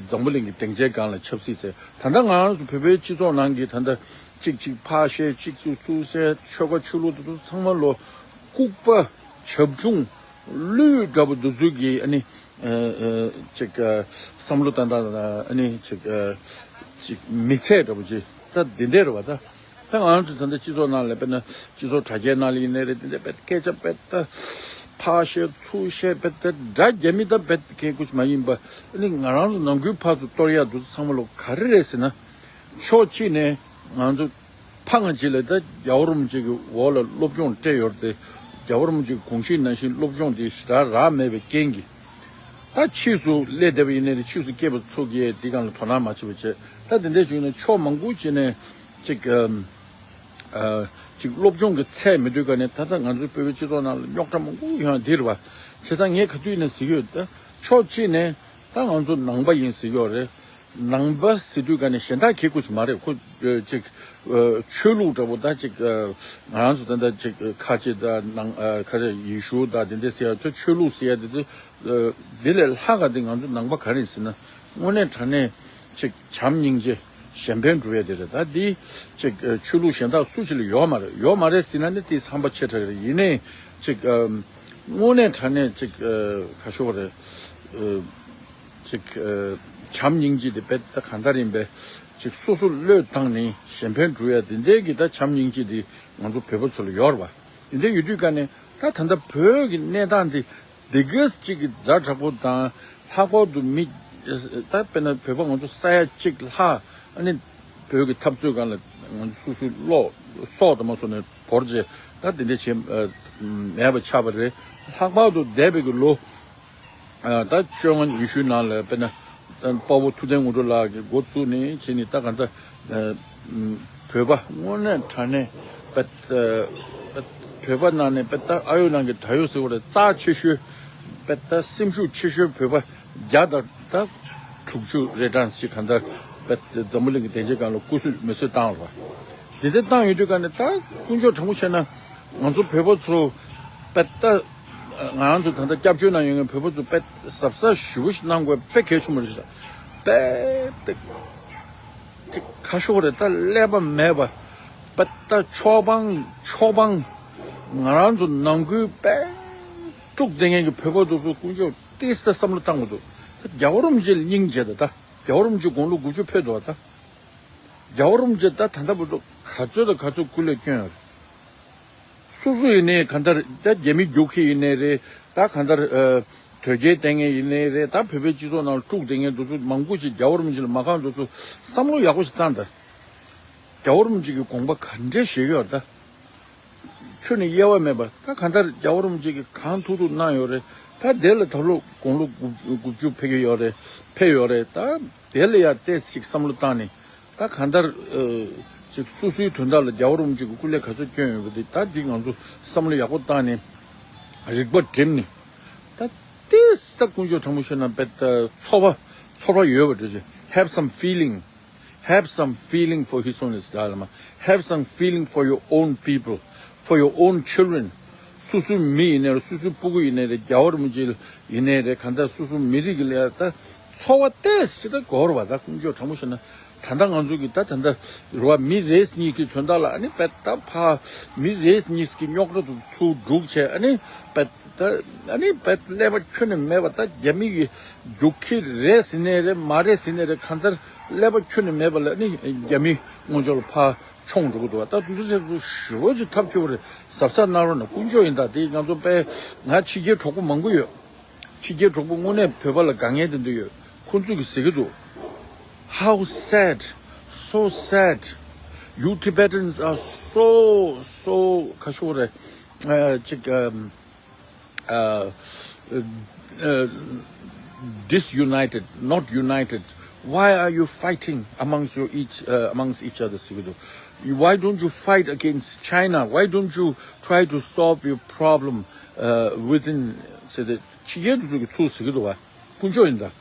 འཛམ་བུ་གླིང་གི་སྡིངས་ཆའི་སྒང་ལ་ཆབ་སྲིད་ཟེར། ད་ལྟ་ང་རང་ཚོ་བོད་པའི་སྤྱི་ཚོགས་ནང་གི་ད་ལྟ་ཅིག་ཅིག་ཕག་བཤད། ཅིག་ཅིག་ཚུར་བཤད། ཆོལ་ཁ་ཆོས་ལུགས་དེ་ཚོ་ཚང་མ་ལོ་ལྐུགས་པ་བྱབ་ཆུང་ལུས་འདྲ་པོ་འདི་ཚོ་གི་ཨ་ནི་ཨ་ཨ་ཅིག་ཨ་བསམ་བློ་བཏང་སྟངས་དང་། ཨ་ནི་ཅིག་ཨ་ཅིག་མི་ཚེ་འདྲ་པོ་ཅིག་ད་འདི་འདྲ་རེད་བ། ད་ད་ང་ཚོ་ད་ལྟ་སྤྱི་ཚོགས་ནང་ལ་དཔེར་ན་སྤྱི་ཚོགས་དྲ་རྒྱའི་ནང་ལ་ཡིན་ནའི་རེད། འདི་འདྲ་དཔེ་སྐད་ཆ་དཔེ་ད་ཕར་བཤད་ཚུར་བཤད་དཔེ་ད་དྲ་རྒྱ་མི་ད་དཔེ་ཁེ་ཁུ་ཅི་མ་ཡིན་པ། ཨ་ནི་ང་རང་ཚོ་ནང་ཁུལ་ཕར་ཚུར་གཏོར་ཡག་འདུག་ཚང་མ་ལོ་ག་རེ་རེད་ཟེར་ན། ཕྱོགས་གཅིག་ནས་ང་ཚོ་ཕ་ང་གཅིག་ལ་ད་རྒྱལ་བ་རིན་པོ་ཆེ་གི་འོག་ལ་སློབ་སྦྱོང་སྤྲད་ཡོད་རེད་དེ། རྒྱལ་བ་རིན་པོ་ཆེ་གི་དགོངས་གཞི་ནང་བཞིན་སློབ་སྦྱོང་དེ་ཞེ་དྲག་རག་མེད་པའི་རྐྱེན་གྱིས། ད་ཕྱིས་སུ་སླེབས་བསྡད་པ་ཡིན་ནའི་རེད། ཕྱིས་སུ་སྐྱེས་པ་ཚོ་གིས་དེ་སྒང་ལ་དོ་སྣང་མ་བྱེད་པ་བྱས། ད་དེ་འདྲའི་བྱུང་ན་ཕྱོགས་མང་པོ་ཅིག་ནས་ཅིག་ཨམ། ཨ། ཅིག་སློབ་སྦྱོང་གི་ཚད་མེད་དུས་ག་ནས་ད་ལྟ་ང་ཚོའི་བོད་པའི་སྤྱི་ཚོགས་ནང་ལ་རྙོག་དྲ་མང་པོ་ཡོང་ཡ་འདི་རེད་བ། བྱས་ཙང་ངས་ག་དུས་ནས་ཟེར་གྱི་ཡོད། ད་ཕྱོགས་གཅིག་ནས་ད་ང་ཚོ་ནང་པ་ཡིན་ཟེར་གྱི་ཡོད་རེད། ནང་པ་ཟེར་དུས་ག་ནས་གཞན་དག་གི་སྐུ་ཅིག་མ་རེད། ཁོ་ཨ་ཅིག་ཨ་ཆོས་ལུགས་འདྲ་པོ། ད་ཅིག་ཨ་ང་རང་ཚོ་ད་ལྟ་ཅིག་ཨ་ཁ་ཆེ་དང་ནང་ཨ་ག་རེ་ཡེ་ཤུ་དང་དེ་འདྲ་ཟེར་ཡ་ཚོ་ཆོས་ལུགས་ཟེར་ཡ་དེ་ཚོ། ཨ་དེ་ལས་ལྷག་ག་དེ་ང་ཚོ་ནང་པ་ག་རེ་ཟེར་ན། དངོས་གནས་དྲང་གནས་ཅིག་བྱམས་སྙིང་རྗེ་གཞན་ཕན་སྒྲུབ་ཡ་དེ་རེད། ད་འདི་ཅིག་ཨ་ཆོས་ལུགས་གཞན་དག་སུ་ཞིག་ལ་ཡོད་མ་རེད། ཡོད་མ་རེད་ཟེར་ན་ནི་དེ་བསམ་པ་ཆེ་དྲགས་རེད། ཡིན་ནའི་ཅིག་ཨ་དངོས་གནས་དྲང་གནས་ཅིག་ཨ་ག་ཤོག་རེད། ཨ་ཅིག་ཨ་བྱམས་སྙིང་རྗེ་དེ་དཔེ་ད་གང་ལྟར་ཡིན་པས་ཅིག་སོ་སོ་བློས་བཏང་ནས་གཞན་ཕན་སྒྲུབ་ཡ་དེ་འདྲའི་གི་ད་བྱམས་སྙིང་རྗེ་དེ་ང་ཚོ་བོད་པ་ཚོ་ལ་ཡོད་རེད་བ། དེ་འདྲ་ཡོད་དུས་ག་ནས་ད་ད་ལྟ་བོད་ཀྱི་གནས་སྟངས་དེ་འདི་གས་ཅིག་གི་ཛ་དྲག་པོ་དང་། ལྷག་པར་དུ་མི་ད་དཔེར་ན་བོད་པ་ང་ཚོ་ས་ཡ་གཅིག་ལྷག་ཨ་ནི་བོད་ཀྱི་འཐབ་རྩོད་སྒང་ལ་ང་ཚོ་སོ་སོའི་བློ་སྲོག་དང་མ་སོ་ནས་བོར་རྗེས་ད་དེ་འདྲ་བྱས་ཨ་མེད་པ་ཆགས་པ་རེད། ལྷག་པར་དུ་འདས་པའི་གི་ལོ་ཨ་ད་བཅོ་ལྔ་ཉི་ཤུའི་ནང་ལ་དཔེར་ན་དཔའ་བོ་ཐུབ་བསྟན་དངོས་གྲུབ་ལགས་ཀྱིས་འགོ་བཙུགས་ནས་བྱས་ནས་ད་ག་ད་ཨ་བོད་པ་དངོས་གནས་དྲང་གནས་དཔེ་ཨ་བོད་པ་ནང་ནས་དཔེ་ད་ཨ་ཡོད་ནང་གི་ད་ཡོད་ཟེར་བ་རེད། རྩ་ཆེ་ཤོས་དཔེ་ད་སེམས་ཤུགས་ཆེ་ཤོས་བོད་པ་བརྒྱ་དང་ད་དྲུག་ཅུ་རེ་གྲངས་ཤིག་གང་ལྟར་དཔེ་འཛམ་བུ་གླིང་གི་སྡིངས་ཆའི་སྒང་ལ་སྐུ་གཟུགས་མེ་གསོད་བཏང་བ་རེད་བ། དེ་འདྲ་བཏང་ཡོད་དུས་ག་ནས་ད་དཀོན་མཆོག་དྲང་པོ་བཤད་ན་ང་ཚོ་བོད་པ་ཚོ་དཔེ་ད་ང་རང་ཚོ་ད་ལྟ་སྐྱབས་བཅོལ་ནང་ཡོད་མཁན་བོད་པ་ཚོ་དཔེ་གཟབ་གཟབ་ཞེ་པོ་ཞིག་གནང་དགོས་དཔེ་གལ་ཆེན་པོ་རེད་ཤག་དཔེ་དེ་ཅིག་ཁ་ཤོག་རེད། ད་ཀླད་པ་མེད་པ་དཔེ་ད་ཆོག་པང་ཆོག་པང་ང་རང་ཚོ་ནང་ཁུལ་དཔེ་དཀྲུགས་བསྡད་མཁན་གྱི་བོད་པ་དེ་ཚོ་དཀོན་མཆོག་ཏིས་ད་བསམ་བློ་བཏང་དགོས་འདུག་ད་རྒྱལ་བ་རིན་པོ་ཆེ་ལ་སྙིང་རྗེ་ད། ད་རྒྱལ་བ་རིན་པོ་ཆེ་དགུང་ལོ་དགུ་བཅུ་ཕེབས་འདུག་ད་རྒྱལ་བ་རིན་པོ་ཆེ་ད་ད་ལྟ་བར་དུ་ག་ཚོད་དང་ག་ཚོད་སྐུ་ལས་བསྐྱོན་ཡོད་རེད། སོ་སོ་ཡིན་ནའི་གང་ལྟར་ད་རྒྱ་མི་རྒྱུག་ཁྱི་ཡིན་ནའི་རེད། ད་གང་ལྟར་ཨ་དོལ་རྒྱལ་བསྟེན་མཁན་ཡིན་ནའི་རེད། ད་བོད་པའི་སྤྱི་ཚོགས་ནང་དཀྲུགས་བསྡད་མཁན་དེ་ཚོ་མང་པོ་ཞིག་རྒྱལ་བ་རིན་པོ་ཆེ་ལ་མ་གང་དེ་ཚོ་བསམ་བློ་ཡག་པོ་ཞིག་བཏང་ད། རྒྱལ་བ་རིན་པོ་ཆེ་གི་དགོངས་པ་ག་འདྲས་བཞེས་ཀྱི་ཡོད་རེད་ད། ཁྱོན་ནས་དབྱེ་བ་མེད་པ། ད་གང་ལྟར་རྒྱལ་བ་རིན་པོ་ཆེ་གིས་གང་ཐུབ་ཐུབ་གནང་ཡོད་རེད། ད་དེ་ལ་ད་ལོ་དགུང་ལོ་དགུ་དགུ་བཅུ་ཕེབས་ཀྱི་ཡོད་རེད། ཕེབས་ཡོད་རེད། ད་དེ་ལ་ཡང་ཏོག་ཙམ་ཞིག་བསམ་བློ་བཏང་ནས། ད་གང་ལྟར་ཨ་ཅིག་སོ་སོའི་དོན་དག་ལ་རྒྱལ་བ་རིན་པོ་ཆེ་གི་སྐུ་ལས་ག་ཚོད་བསྐྱོན་ཡོད་པ་དེ་ད་འདི་ང་ཚོ་བསམ་བློ་ཡག་པོ་བཏང་ནས་རིག་པ་བསྒྲིམས་ནས། ད་ཏོག་ཙམ་དཀོན་མཆོག་དྲང་པོ་བཤད་ན་དཔེ་ད་ཚོར་བ་ཚོར་བ་ཡོད་པ་འདྲ་ཅིག Have some feeling. Have some feeling for His Holiness Dalai Lama. Have some feeling for your own people, for your own children. སོ་སོའི་མི་ཡིན་ནའི་རེད། སོ་སོའི་སྤུ་གུ་ཡིན་ནའི་རེད། རྒྱལ་བ་རིན་པོ་ཆེ་ཡིན་ནའི་རེད། གང་ལྟར་སོ་སོའི་མི་རིགས་ལ་ད་ཚོར་བ་ཏོག་ཙམ་ད་དགོས་རེད་བ། ད་དཀོན་མཆོག་དྲང་པོ་བཤད་ན་ ད་ལྟ་ང་ཚོ་གི་ད་ད་ལྟ་རུ་བ་མི་རེས་གཉིས་ཀྱི་དོན་དག་ལ་ཨ་ནི་པད་ད་ཕ་མི་རེས་གཉིས་ཀྱི་རྙོག་དྲ་དུ་ཚུར་སྒྲུག་བྱས། ཨ་ནི་པད་ད་ཨ་ནི་པད་ཀླད་པ་ཁྱོན་ནས་མེད་པ། ད་རྒྱ་མི་གི་རྒྱུག་ཁྱི་རེད་ཟེར་ནའི་རེད། མ་རེད་ཟེར་ནའི་རེད། གང་ལྟར་ཀླད་པ་ཁྱོན་ནས་མེད་པ་ལ་ཨ་ནི་རྒྱ་མི་སྔོན་ཕྱོགས་ལ་ཕར་མཆོང་འགྲོ་གི་འདུག་བ། ད་དུས་ཚོད་ཞེ་པོ་ཅིག་ཐབས་སྐྱོ་པོ་རེད། གཟབ་གཟབ་གནང་རོགས་གནང་། དཀོན་མཆོག་ཡིན། ད་དེ་ང་ཚོ་དཔེ་ང་ཕྱི་རྒྱལ་གྲོགས་པོ་མང་པོ་ཡོད། ཕྱི་རྒྱལ་གྲོགས་པོ་དངོས་གནས་བོད་པ་ལ་དགའ་ངེས་དེ་འདྲ་ཡོད། ཁོང་ཚོས་ཀྱི་ཟེར་གྱི་འདུག How sad, so sad. You Tibetans are so, so, ག་ཤོ་རེ། ཅིག disunited, not united. Why are you fighting amongst your each uh, amongst each other? Why don't you fight against China? Why don't you try to solve your problem uh, within? ཟེར་ཏེ་ཕྱི་རྒྱལ་དུ་ཚུགས་ཀྱི་ཚུགས་ཟེར་གྱི་འདུག་བ། དཀོན་མཆོག་ཡིན་ད།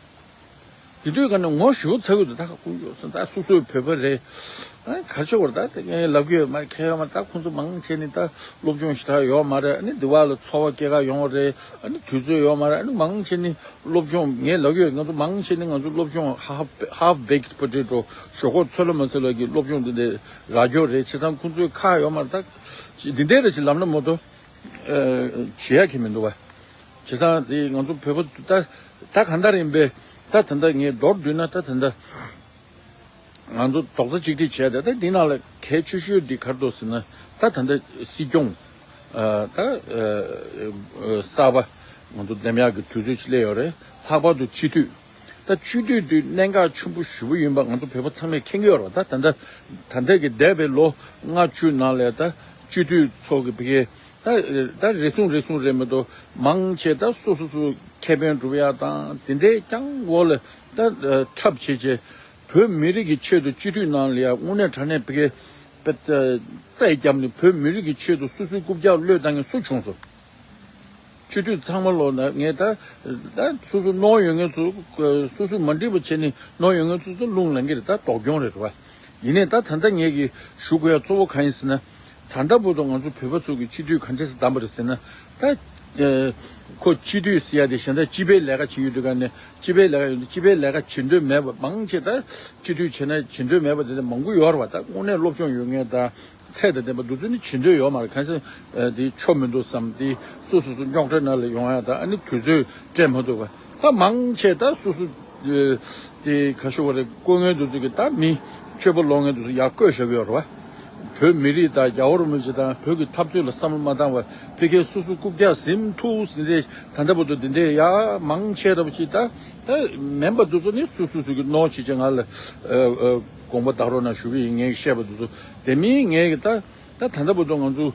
དེ་དུས་ཀ་ནས་ངོ་ཞུ་ཚ་གི་འདུག་ད་དཀོན་མཆོག་སོང་ད་སོ་སོའི་བོད་པ་རེད། ཨ་ག་ཆེ་བར་ད་དེ་ངས་ལབ་གི་ཡོད་མ་རེད། ཁྱེད་ཡོད་མ་ད་ཁོང་ཚོ་མང་ཆེ་ནི་ད་སློབ་སྦྱོང་ཞེ་དྲག་ཡོད་མ་རེད། ཨ་ནི་འདི་བ་ལ་འཚོ་བ་སྐྱེལ་ག་ཡོང་བ་རེད། ཨ་ནི་དུས་ཚོད་ཡོད་མ་རེད། ཨ་ནི་མང་ཆེ་ནི་སློབ་སྦྱོང་ངས་ལབ་གི་ཡོད། ང་ཚོ་མང་ཆེ་ནི་ང་ཚོ་སློབ་སྦྱོང་half half baked potato ཞོག་ཁོག་ཚོད་ལ་མ་ཚོད་ལ་གི་སློབ་སྦྱོང་འདི་འདྲ་རག་གི་ཡོད་རེད། བྱས་ཙང་ཁོང་ཚོའི་ཁ་ཡོད་མ་རེད། ད་འདི་འདྲ་རེད་ཅེས་ལབ་ན་མ་གཏོགས་བྱེད་ཡ་གི་མི་འདུག་བ། བྱས་ཙང་དེ་ང་ཚོ་བོད་པ་ཚོ་ད་ད་གང་ལྟར་ཡིན་པས། ད་ད་ལྟ་ངས་མདོར་བསྡུས་ན་ད་ད་ལྟ་ང་ཚོ་རྡོག་རྩ་གཅིག་སྒྲིལ་བྱས་ཏེ། ད་འདི་ནང་ལ་གལ་ཆེ་ཤོས་འདི་ག་རེ་འདུག་ཟེར་ན། ད་ད་ལྟ་སྲིད་སྐྱོང་ད་གསར་པ་ང་ཚོ་འདེམས་ཡག་གི་དུས་ཚོད་ཅིག་སླེབས་ཡོད་རེད། ལྷག་པར་དུ་སྤྱི་འཐུས། ད་སྤྱི་འཐུས་འདི་གནད་འགག་ཆེན་པོ་ཞེ་པོ་ཡིན་པ་ང་ཚོ་བོད་པ་ཚང་མས་མཁྱེན་གྱི་ཡོད་རེད་བ། ད་ད་ལྟ་ད་ལྟ་གི་འདས་པའི་ལོ་ལྔ་བཅུ་ནང་ལ་ད་སྤྱི་འཐུས་ཚོ་གི་བི་གེ་ད་ད་རེ་ཟུང་རེ་ཟུང་རེད་མི་འདུག་མང་ཆེ་ད་སོ་སོ་སོ་ཁེ་ཕན་སྒྲུབ་ཡ་དང་དེ་འདྲའི་རྐྱང་འོག་ལ་ད་འཁྲབ་བྱེད་བྱེད། བོད་མི་རིགས་ཀྱི་ཆེད་དུ་སྤྱི་འཐུས་ནང་ལ་ཡ་དངོས་གནས་དྲང་གནས་བི་གེ་པད་རྩལ་བརྒྱབ་ནས་བོད་མི་རིགས་ཀྱི་ཆེད་དུ་སོ་སོའི་རྐུབ་བཀྱག་བློས་བཏང་མཁན་སུ་བྱུང་སོང་། སྤྱི་འཐུས་ཚང་མ་ལོ་ན་ངས་ད་ད་སོ་སོ་ནོར་ཡོད་མཁན་ཚོ་སོ་སོ་མ་འགྲིག་པ་བྱས་ནས་ནོར་ཡོད་མཁན་ཚོ་ད་རླུང་ལངས་ཀྱི་རེད། ད་ལྡོག་གྱོང་རེད་བ། ཡིན་ནའི་ད་ད་ལྟ་ངས་ཀྱི་ཞུ་དགོས་ཡ་གཙོ་བོ་གང་ཡིན་ཟེར་ན། ད་ལྟ་བར་དུ་ང་ཚོ་བོད་པ་ཚོ་གི་སྤྱི་འཐུས་ག་འདྲས་སེ་བདམས་པ་རེད་ཟེར་ན། ད་ཁོ་སྤྱི་འཐུས་ཟེར་ཡ་དེ་གཞན་དག་སྤྱི་པའི་ལས་ཀ་བྱེད་ཡོད་དུས་ག་ནས་སྤྱི་པའི་ལས་ཀ་ཡོད་དུས་སྤྱི་པའི་ལས་ཀ་བྱེད་འདོད་མེད་པ། མང་ཆེ་ད་སྤྱི་འཐུས་བྱེད་ན་བྱེད་འདོད་མེད་པ་དེ་འདྲ་མང་པོ་ཡོད་རེད་བ། ད་དངོས་གནས་སློབ་སྦྱོང་ཡོད་མཁན་དང་ཚད་དང་ལྡན་པ་འདུག་ཚོད་ནི་བྱེད་འདོད་ཡོད་མ་རེད། གང་ཟེར་དེ་ཆོ་མི་འདུག་བསམ། དེ་སོ་སོ་སོ་རྙོག་དྲ་ནང་ལ་ཡོང་ཡ་དང་། ཨ་ནི་དུས་ཚོད་སྤྲད་མ་ཐུབ་པ། ད་མང་ཆེ་ད་སོ་སོ་དེ་ག་ཤོ་བ་རེད། བསྐོ་མཁན་དེ་ཚོ་གི་ད་མི་ཆོས་པ་ལོག་མཁན་དེ་ཚོ་ཡར་བསྐོས་བཞག་གི་ཡོད་རེད་བ། བོད་མི་རིགས་དང་རྒྱལ་བ་རིན་པོ་ཆེ་དང་བོད་ཀྱི་འཐབ་རྩོད་ལ་བསམ་བློ་མ་བཏང་བར་ཕ་གིའི་སོ་སོ་རྐུབ་བཀྱག་ཟིན་ཐུབ་ཟིན་རེད། ད་ལྟ་བར་དུ་འདི་འདྲའི་ཡ་མང་ཆེ་ར་བ་ཅིག་ད་ད་མིན་པ་དེ་ཚོ་ནི་སོ་སོ་སོ་གི་ནོར་ཅིག་ཅིག་ང་ལ་དགོངས་པ་དག་རོགས་གནང་ཞུ་གི་ཡིན། ངས་བཤད་པ་དེ་ཚོ་དེ་མིན་ངས་གི་ད་ད་ད་ལྟ་བར་དུ་ང་ཚོ་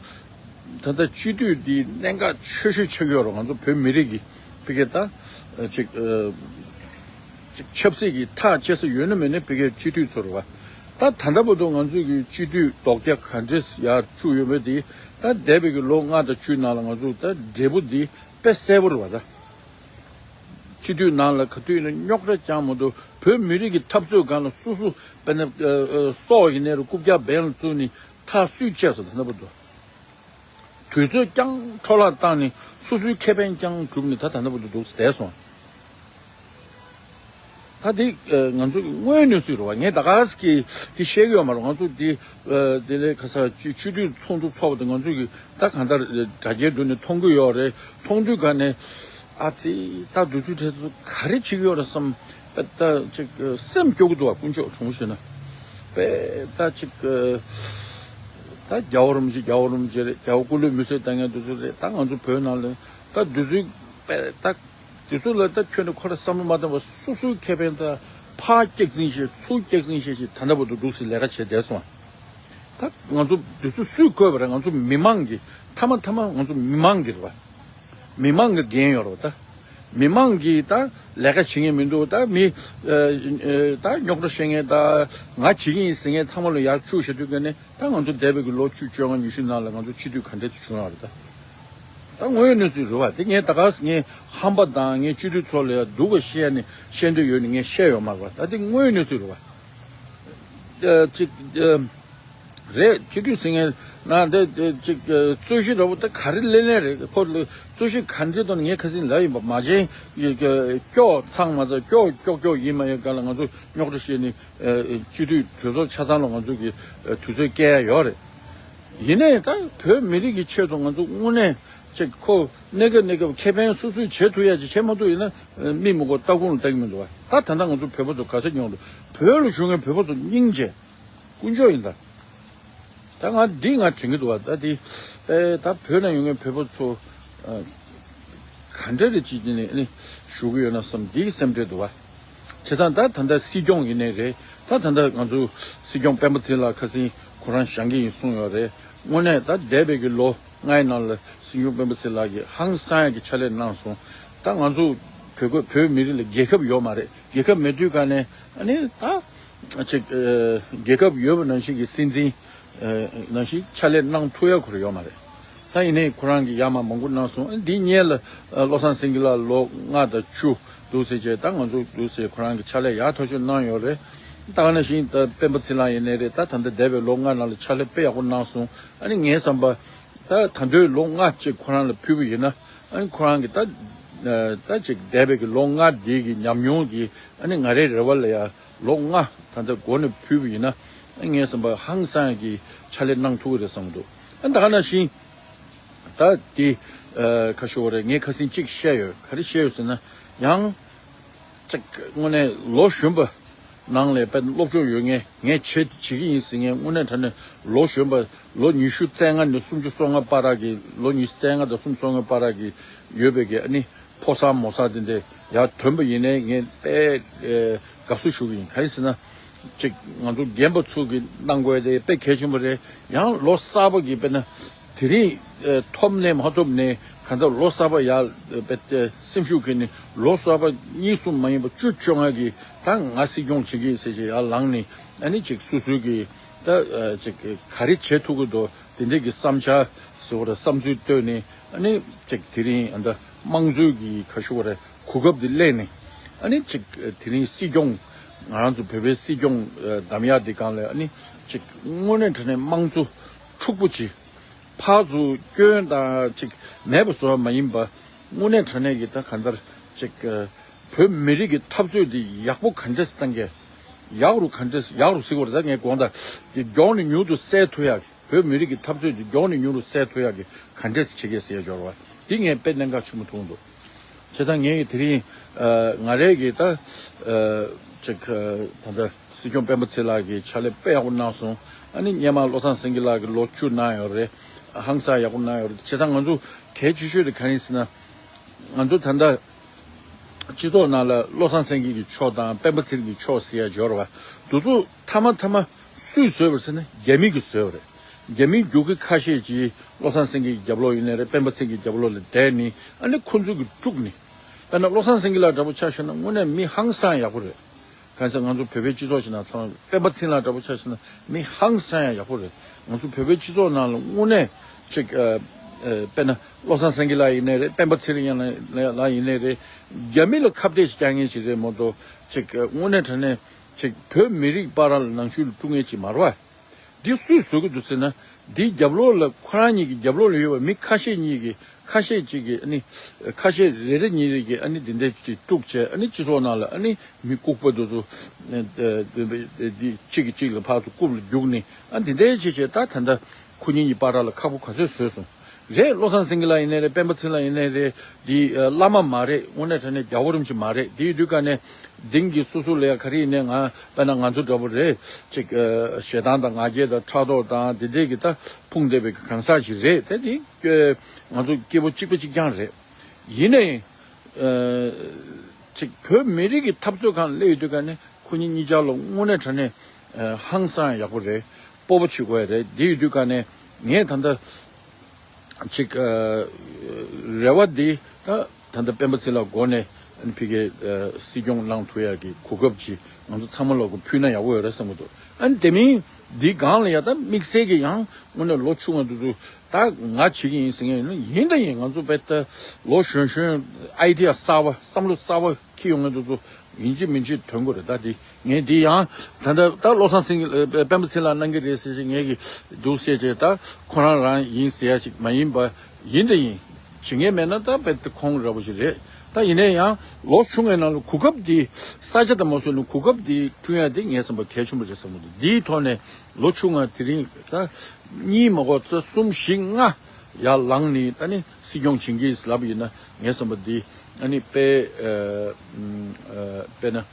ད་ལྟ་སྤྱི་འཐུས་འདི་གནད་འགག་ཆེ་ཤོས་ཆགས་ཡོད་རེད། ང་ཚོ་བོད་མི་རིགས་ཀྱི་ཕ་གི་ད་ཅིག་ཅིག་ཆབ་སྲིད་ཀྱི་ཐག་བཅད་ས་ཡོད་ན་མེད་ན་ཕ་གིའི་སྤྱི་འཐུས་ཚོ་རེད་བ། ད་ད་ལྟ་བར་དུ་ང་ཚོ་གི་སྤྱི་འཐུས་རྡོག་རྒྱག་ག་འདྲས་ཡར་བཅུག་ཡོད་མེད་དེ་ད་འདས་པའི་གི་ལོ་ལྔ་དང་བཅུའི་ནང་ལ་ང་ཚོ་ད་འབྲས་བུ་འདི་དཔེ་གསལ་པོ་རེད་བ། ད་སྤྱི་འཐུས་ནང་ལ་ག་དུས་ཡིན་ན་རྙོག་དྲ་རྐྱང་མ་གཏོགས་བོད་མི་རིགས་ཀྱི་འཐབ་རྩོད་སྒང་ལ་སོ་སོ་དཔེར་ན་སྲོག་ཡིན་ནའི་རུ་རྐུབ་བཀྱག་འབེན་ལ་བཙུགས་ནས་ཐག་སུས་བཅད་སོང་། ད་ལྟ་བར་དུ། དུས་ཚོད་རྐྱང་འཕྲོ་བརླག་བཏང་ནས་སོ་སོའི་ཁེ་ཕན་རྐྱང་བསྒྲུབས་ནས་ད་ད་ལྟ་བར་དུ་འདུག་བསྡད་སོང་། ད་འདི་ང་ཚོ་གི་དངོས་ཡོད་གནས་ཚུལ་རེད་བ། ངས་ད་ག་ཟེ་གི་འདི་བཤད་གི་ཡོད་མ་རེད། ང་ཚོ་འདི་འདི་ལས་ཁ་ས་སྤྱི་སྤྱི་འཐུས་ཚོགས་འདུ་ཚོགས་པ་དེ་ང་ཚོ་གི་ད་གང་ལྟར་དྲ་རྒྱའི་མདུན་ནས་མཐོང་གི་ཡོད་རེད། མཐོང་དུས་ག་ནས་ཨ་ཙི་ད་དུས་ཚོད་དེ་ཚོ་ག་རེ་བྱེད་ཀྱི་ཡོད་རེད་བསམ། ད་ཅིག་སེམས་སྐྱོ་གི་འདུག་བ། དཀོན་མཆོག་དྲང་པོ་བཤད་ན་དཔེ་ད་ཅིག་ད་རྒྱལ་བ་རིན་པོ་ཆེ་རྒྱལ་བ་རིན་པོ་ཆེ་རེད། རྒྱལ་བ་སྐུ་ལུས་མེ་སྲེག་བཏང་མཁན་དེ་ཚོ་རེད། ད་ང་ཚོ་བོད་ནང་ལ་ད་དུས་ཚོད་དཔེ་ད་དེ་ཚོ་ལ་ད་ཁྱོན་ནས་ཁོ་ར་བསམ་བློ་མ་བཏང་བར་སོ་སོའི་ཁེ་ཕན་ད་ཕར་སྐྱག་རྫུན་བཤད་ཚུར་སྐྱག་རྫུན་བཤད་བྱས་ད་ལྟ་བར་དུ་འདུག་སེ་ལས་ཀ་བྱས་བསྡད་སོང་། ད་ང་ཚོ་དེ་ཚོ་སུས་བཀོད་པ་རེད། ང་ཚོ་མི་མང་གི་མཐའ་མ་མཐའ་མ་ང་ཚོ་མི་མང་གི་རེད་བ། མི་མང་གི་འགན་ཡོད་རེད་བ། ད་མི་མང་གིས་ད་ལས་ཀ་བྱེད་མཁན་མི་འདུག་ད་མི་ད་རྙོག་དྲ་བཤད་མཁན་ད་ང་བྱེད་ཀྱི་ཡིན་ཟེར་མཁན་ཚང་མ་ལ་ཡར་བཅུག་བཞག་དུས་ཀ་ནས་ད་ང་ཚོ་འདས་པའི་གི་ལོ་བཅུ་བཅོ་ལྔ་ཉི་ཤུ་ནང་ལ་ང་ཚོ་སྤྱི་འཐུས་ག་འདྲས་ཅིག་བྱུང་ཡོད་རེད། ད་ད་དངོས་ཡོད་གནས་ཚུལ་རེད་བ། དེ་ངས་ད་ག་ངས་ཧམ་པ་དང་ངས་སྤྱི་འཐུས་ཚོ་ལ་ཡ་སྡུག་པ་བཤད་ནས་བཤད་འདོད་ཡོད་ནས་ངས་བཤད་ཡོད་མ་རེད་བ། ད་དེ་དངོས་ཡོད་གནས་ཚུལ་རེད་བ། ཨ་ཅིག་ཨ་ རེད། སྤྱི་འཐུས་ཟེར་མཁན་ན་འདི་འདི་ཅིག་རྩོད་གཞི་འདྲ་པོ་ད་ག་རེ་ལེན་ལེན་རེད། ཁོ་ལ་རྩོད་གཞི་ག་འདྲའི་ཐོག་ནས། ངས་ཁ་སང་ལབ་ཡིན་པ། མ་བྱན་སྐྱོ་ཚང་མ་ཚང་སྐྱོ་སྐྱོ་སྐྱོ་ཡིན་མ་ཡིན་སྒང་ལ་ང་ཚོ་རྙོག་དྲ་བཤད་ནས་སྤྱི་འཐུས་གྲོས་ཚོགས་ཆ་ཚང་ལ་ང་ཚོ་གི་དུས་ཚོད་བསྐྱལ་ཡ་ཡོད་རེད། ཡིན་ནའི་ད་བོད་མི་རིགས་ཀྱི་ཆེད་དུ་ང་ཚོ་དངོས་གནས་ཅིག་ཁོ་གནས་སྐབས་གནས་སྐབས་ཁེ་ཕན་སོ་སོས་བྱེད་ཐུབ་ཡ་ཅིག་བྱེད་མ་ཐུབ་ཡིན་ན། མི་མི་གོ་སྟ་གོན་ལ་ལྟ་གི་མི་འདུག་བ། ད་ད་ལྟ་ང་ཚོ་བོད་པ་ཚོ་ག་ས་མྱོང་འདུག་བོད་ལ་བཞུགས་མཁན་བོད་པ་ཚོ་སྙིང་རྗེ། དཀོན་མཆོག་ཡིན་ད། ད་ང་འདི་ང་དྲན་གྱི་འདུག་བ། ད་འདི་ཨེ་ད་བོད་ནང་ཡོད་མཁན་བོད་པ་ཚོ་ཨ་ག་འདྲ་རེ་ཅིག་ནས་ནི་ཞུ་གི་ཡོད་ན་བསམ། འདིའི་སེམས་ཁྲལ་འདུག་བ། བྱས་ཙང་ད་ད་ལྟ་སྲིད་སྐྱོང་ཡིན་ནའི་རེད། ད་ད་ལྟ་ང་ཚོ་སྲིད་སྐྱོང་སྤེན་པ་ཚེ་ལགས་ཁ་སང་ཁོ་རང་བཞེངས་ཀྱི་ཡིན་གསུངས་ཡོད་རེད། དངོས་གནས་ད་འདས་པའི་གི་ལོ་ལྔའི་ནང་ལ་སྲིད་སྐྱོང་སྤེན་པ་ཚེ་ལགས་ཀྱིས་ཧང་སང་ཡག་གི་ཕྱག་ལས་གནང་སོང་། ད་ང་ཚོ་བོད་ཁ་བོད་མི་རིགས་ལ་རྒྱལ་ཁབ་ཡོད་མ་རེད། རྒྱལ་ཁབ་མེད་དུས་ག་ནས་ཨ་ནི་ད་ཅིག་ཨ་རྒྱལ་ཁབ་ཡོད་པ་ནང་བཞིན་གྱི་སྲིད་འཛིན་ཨ་ནང་བཞིན་ཕྱག་ལས་གནང་ཐུབ་ཡ་ཁོ་རང་ཡོད་མ་རེད། ད་ཡིན་ནའི་ཁོ་རང་གིས་ཡར་མར་མང་པོ་གནང་སོང་། ཨ་འདིའི་སྔོན་ལ་ཨ་བློ་བཟང་སེང་གེ་ལགས་ལོ་ལྔ་དང་བཅུ་འདུག་ཟེར་བྱས། ད་ང་ཚོ་འདུག་ཟེར་ཁོ་རང་གིས་ཕྱག་ལས་ཡག་ཐག་ཆོད་གནང་ཡོད་རེད། ད་ག་ནང་བཞིན་ད་སྤེན་པ་ཚེ་ལགས་ཡིན་ནའི་རེད། ད་ད་ལྟ་འདས་པའི་ལོ་ལྔ་ནང་ལ་ཕྱག་ལས་དཔེ་ཡག་པོ་གནང་སོང་། ཨ་ནི་ངའི་བསམ་པ་ད་ད་དུང་ལོ་ལྔ་གཅིག་ཁོ་རང་ལ་ཕུལ་བ་ཡིན་ན། ཨ་ནི་ཁོ་རང་གི་ད་ཨ་ད་ཅིག་འདས་པའི་གི་ལོ་ལྔ་འདི་གི་ཉམས་མྱོང་གི་ཨ་ནི་ང་རའི་རེ་བ་ལ་ཡ་ལོ་ལྔ་ད་ལྟ་འགོ་ནས་ཕུལ་བ་ཡིན་ན། ཨ་ངའི་བསམ་པ་ཧང་སང་གི་ཕྱག་ལས་གནང་ཐུབ་ཀྱི་རེད་བསམ་འདུག་ཨ་ད་ག་ནང་བཞིན་ད་དེ་ཨ་ཁ་ཤོ་བ་རེད། ངས་ཁ་སང་གཅིག་བཤད་ཡོད། ག་རེ་བཤད་ཡོད་ཟེར་ན། ཡང་ཅིག་དངོས་གནས་ལོ་གཞོན་པ་ནང་ལ་དཔེ་སློབ་སྦྱོང་ཡོད་མཁན། ངས་བྱེད་བྱེད་ཀྱི་ཡིན་ཟེར་མཁན་དངོས་གནས་དྲང་གནས་ལོ་གཞོན་པ། ལོ་ཉི་ཤུ་རྩ་ལྔ་ནས་སུམ་ཅུ་སོ་ལྔ་བར་གྱི། ལོ་ཉི་ཤུ་རྩ་ལྔ་དང་སུམ་ཅུ་སོ་ལྔ་བར་གྱི་ཡོད་པའི་གི་ཨ་ནི་ཕོ་གསར་མོ་གསར་དེ་འདྲ་ཡར་ཐོན་པ་ཡིན་ནའི་ངས་དཔེ་ཨེ་དགའ་བསུ་ཞུ་གི་ཡིན། གང་ཡིན་ཟེར་ན། ཅིག་ང་ཚོ་རྒན་པ་ཚོ་གི་གནང་དགོས་དེ་དཔེ་གལ་ཆེན་པོ་རེད། ཡང་ལོ་གསར་པ་གི་དཔེར་ན་དེ་རིང་ཨེ་ཐོབ་ནས་མ་ཐོབ་ནས་གང་ལྟར་ལོ་གསར་པ་ཡར་ཨེ་དཔེ་ཨེ་སེམས་ཤུགས་ཀྱིས་ནི་ལོ་གསར་པ་གཉིས་གསུམ་མ་ཡིན་པ་བཅུ་བཅོ་ལྔ་གི་ད་ང་སྲིད་སྐྱོང་བྱེད་ཀྱི་ཡིན་ཟེར་བྱས་ཡར་ལངས་ནས། ཨ་ནི་ཅིག་སོ་སོའི་གི་ད་ཨེ་ཅིག་ག་རེ་བྱེད་ཐུབ་ཀྱི་འདུག་དེ་འདྲའི་གི་བསམ་འཆར་ཟེར་བ་རེད། བསམ་ཚུལ་བཏོན་ནས། ཨ་ནི་ཅིག་དེ་རིང་ཨ་ད་དམངས་གཙོའི་གི་ཁ་ཤོ་བ་རེད། གོ་སྐབས་དེ་ལེན་ནས། ཨ་ནི་ཅིག་དེ་རིང་སྲིད་སྐྱོང་ང་རང་ཚོ་བོད་པའི་སྲིད་སྐྱོང་ཨ་བདམས་ཡག་དེ་སྒང་ལ། ཨ་ནི་ཅིག་དངོས་གནས་དྲང་གནས་དམངས་གཙོ་འཁྲུག་པོ་ཅིག་ཕར་ཚུར་སྐྱོན་དང་ཅིག་མེད་པ་བཟོ་བ་མ་ཡིན་པ། དངོས་གནས་དྲང་གནས་ཀྱི་ད་གང་ལྟར་ཅིག་ཨ་བོད་མི་རིགས་ཀྱི་འཐབ་རྩོད་དེ་ཡག་པོ་ག་འདྲས་བཏང་གི། ཡག་རུ་ག་འདྲས། ཡག་རུ་ཟེར་བ་རེད། ད་ངས་དགོངས་དག་དེ་མགྱོགས་ནས་མྱུར་དུ་སེལ་ཐུབ་ཡག་གི། བོད་མི་རིགས་ཀྱི་འཐབ་རྩོད་དེ་མགྱོགས་ནས་མྱུར་དུ་སེལ་ཐུབ་ཡག་གི་ག་འདྲས་བྱེད་ཀྱི་ཟེར་ཡ་འབྱོར་བ་འདི་ངས་དཔེ་གནད་འགག་ཆེན་པོ་མཐོང་འདུག་བྱས་ཙང་ངས་དེ་རིང་ཨ་ང་རའི་གི་ད་ཨ་ཅིག་ཨ་ད་ལྟ་སྲིད་སྐྱོང་སྤེན་པ་ཚེ་ལགས་ཀྱིས་ཕྱག་ལས་དཔེ་ཡག་པོ་གནང་སོང་། ཨ་ནི་སྔོན་མ་བློ་བཟང་སེང་གེ་ལགས་ཀྱིས་ལོ་བཅུ་གནང་ཡོད་རེད། ཧང་སང་ཡག་པོ་གནང་ཡོད་རེད། བྱས་ཙང་ང་ཚོ་གལ་ཆེ་ཤོས་དེ་ག་རེ་ཡིན་ཟེར་ན། ང་ཚོ་ད་ལྟ་སྤྱི་ཚོགས་ནང་ལ་བློ་བཟང་སེང་གེ་གི་ཕྱོགས་དང་སྤེན་པ་ཚེ་རིང་གི་ཕྱོགས་ཟེར་ཡ་འབྱོར་བ་འདི་ཚོ་མཐའ་མ་མཐའ་མ་སུས་བཟོས་པ་རེད་ཟེར་ན། རྒྱ་མི་གིས་བཟོས་པ་རེད། རྒྱ་མིའི་རྒྱུག་ཁྱི་ཁ་ཤས་ཀྱིས་བློ་བཟང་སེང་གེའི་རྒྱབ་ལོགས་ཡིན་ནའི་རེད། སྤེན་པ་ཚེ་རིང་གི་རྒྱབ་ལོགས་ལ་བསྡད་ནས། ཨ་ནི་ཁོ་ཚོ་གིས་དཀྲུགས་ནས། དཔེར་ན་བློ་བཟང་སེང་གེ་ལགས་འདྲ་པོ་ཆ་བཞག་ན་དངོས་གནས་མི་ཧང་སང་ཡག་པོ་རེད། གང་ཟེར་ང་ཚོ་བོད་པའི་སྤྱི་ཚོགས་ཤིག་ནང་ཚང་མ་སྤེན་པ་ཚེ་རིང་ལགས་འདྲ་པོ་ཆ་བཞག་ན་མི་ཧང་སང་ཡ་ཡག་པོ་རེད། ང་ཚོ་བོད་པའི་སྤྱི་ཚོགས་ནང་ལ་དངོས་གནས་ཅིག་ཨ་ཨ་དཔེར་ན་བློ་བཟང་སེང་གེ་ལགས་ཡིན་ནའི་རེད། སྤེན་པ་ཚེ་རིང་ལགས་ཡིན་ནའི་རེད། རྒྱ་མི་ལ་ཁ་གཏད་ཅིག་རྒྱག་མཁན་ཞིག་རེད་མ་གཏོགས། ཅིག་ཨ་དངོས་གནས་དྲང་གནས་ཅིག་བོད་མི་རིགས་བར་ལ་ནང་ཆོས་ལ་དཀྲུག་མཁན་ཅིག་མ་རེད་བ། འདི་སུས་བཟོ་གི་འདུག་ཟེར་ན། འདིའི་རྒྱབ་ལོགས་ལ་ཁོ་རང་གཉིས་ཀྱི་རྒྱབ་ལོགས་ལ་ཡོད་པ་མི་ཁ་ཤས་གཉིས་ཀྱིས། ཁ་ཤས་གཅིག་གིས་ཨ་ནི། ཁ་ཤས་རེ་རེ་གཉིས་རེ་གིས་ཨ་ནི་འདི་འདྲའི་ཅིག་དཀྲུགས་བྱས། ཨ་ནི་སྤྱི་ཚོགས་ནང་ལ་ཨ་ནི་མི་ལྐུགས་པ་འདི་ཚོ་ཨ་ཨ་འདི་གཅིག་གིས་གཅིག་ལ་ཕར་ཚུར་རྐུབ་ལ་རྒྱུག་ནས། ཨ་འདི་འདྲའི་བྱས་བྱས། ད་ད་ལྟ་ཁོ་གཉིས་ཀྱི་བར་ལ་ཁག་པོ་ག་ཚོད་བཟོས་སོང་། རེད། བློ་བཟང་སེང་གེ་ལགས་ཡིན་ནའི་རེད། སྤེན་པ་ཚེ་རིང་ལགས་ཡིན་ནའི་རེད། འདི་ཨ་བླ་མ་མ་རེད། དངོས་གནས་དྲང་གནས་རྒྱལ་བ་རིན་པོ་ཆེ་མ་རེད། དེ་ཡིན་དུས་ག་ནས་དེང་གི་སོ་སོ་ལ་ཡ་ག་རེ་ཡིན་ནའི། ང་དཔེར་ན་ང་ཚོ་འདྲ་པོ་རེད། ཅིག་ཨ་ཞེ་སྡང་དང་ང་རྒྱལ་དང་ཕྲག་དོག་དང་དེ་འདྲས་ཀྱི་ད་ཕུང་བསྡད་པའི་གང་ཟག་ཞིག་རེད། དེ་ནི་ཨ་ང་ཚོ་སྐྱེ་བོ་གཅིག་པ་གཅིག་རྐྱང་རེད། ཡིན་ནའི་ཨ་ཅིག་བོད་མི་རིགས་ཀྱི་འཐབ་རྩོད་སྒང་སླེབས་ཡོང་དུས་ག་ནས་ཁོ་གཉིས་གཉིས་ཆར་ལ་དངོས་གནས་དྲང་གནས་ཨ་ཧང་སང་ཡག་པོ་རེད། སྤོབས་པ་བྱེད་དགོས་ཡ་རེད། དེ་ཡོད་དུས་ག་ནས་ངས་ད་ལྟ་ཅིག་ཨ་རེ་བ་འདི་ད་ད་ལྟ་སྤེན་པ་ཚེ་རིང་ལགས་མགོ་ནས་ཨ་ནི་ཕ་གིར་ཨ་སྲིད་སྐྱོང་གནང་ཐུབ་ཡ་གི་གོ་སྐབས་ཅིག་ང་ཚོ་ཚང་མ་ལ་གོ་ཕུལ་ན་ཡག་པོ་ཡོད་རེད་བསམ་གྱི་འདུག་ཨ་ནི་དེ་མིན་འདི་སྒང་ལ་ཡ་ད་དམིགས་བསལ་གྱི་ཡང་དངོས་གནས་ལོ་ཆུང་བ་འདི་ཚོ་ད་ང་བྱེད་ཀྱི་ཡིན་ཟེར་མཁན་ཡིན་ན། ཡིན་ད་ཡིན། ང་ཚོ་དཔེ་ད་ལོ་གཞོན་གཞོན་ཨའི་ཌི་ཡ་གསར་བ་བསམ་བློ་གསར་བ་འཁྱེར་ཡོང་མཁན་འདི་ཚོ་ ཡིན་གཅིག་མིན་གཅིག་ཐོན་གྱི་རེད། ད་འདི་ངས་འདི་ཡང་ད་ལྟ་ད་བློ་བཟང་སེང་གེ་སྤེན་པ་ཚེ་ལགས་གནང་གི་རེད་ཟེར་ཞིག་ངས་ཀྱི་འདུག་བཤད་བྱས། ད་ཁོ་རང་རང་ཡིན་ཟེར་ཡ་ཅིག་མ་ཡིན་པ་ཡིན་ད་ཡིན། བྱེད་མཁན་མེད་ན་ད་དཔེ་དེ་ཁོང་ར་བོ་ཞིག་རེད། ད་ཡིན་ན་ཡང་ལོ་ཆུང་བའི་ནང་ལ་གོ་སྐབས་འདི་ས་ཆ་དང་མ་སོན་ནས་གོ་སྐབས་འདི་བསྐྲུན་ཡ་དེ་ངས་བསམ་པ་གལ་ཆེན་པོ་རེད་བསམ་གྱི་འདུག་འདིའི་ཐོག་ནས་ལོ་ཆུང་བ་དེ་རིང་ད་གཉིས་མ་གོ་ཚེ་གསུམ་བཞི་ལྔ་ཡར་ལངས་ནས་ཨ་ནི་སྲིད་སྐྱོང་བྱེད་ཀྱི་ལབ་ཡིན་ན་ངས་བསམ་པ་འདི་ཨ་ནི་དཔེ་ཨ་ཨ་དཔེ་ན་ཨ་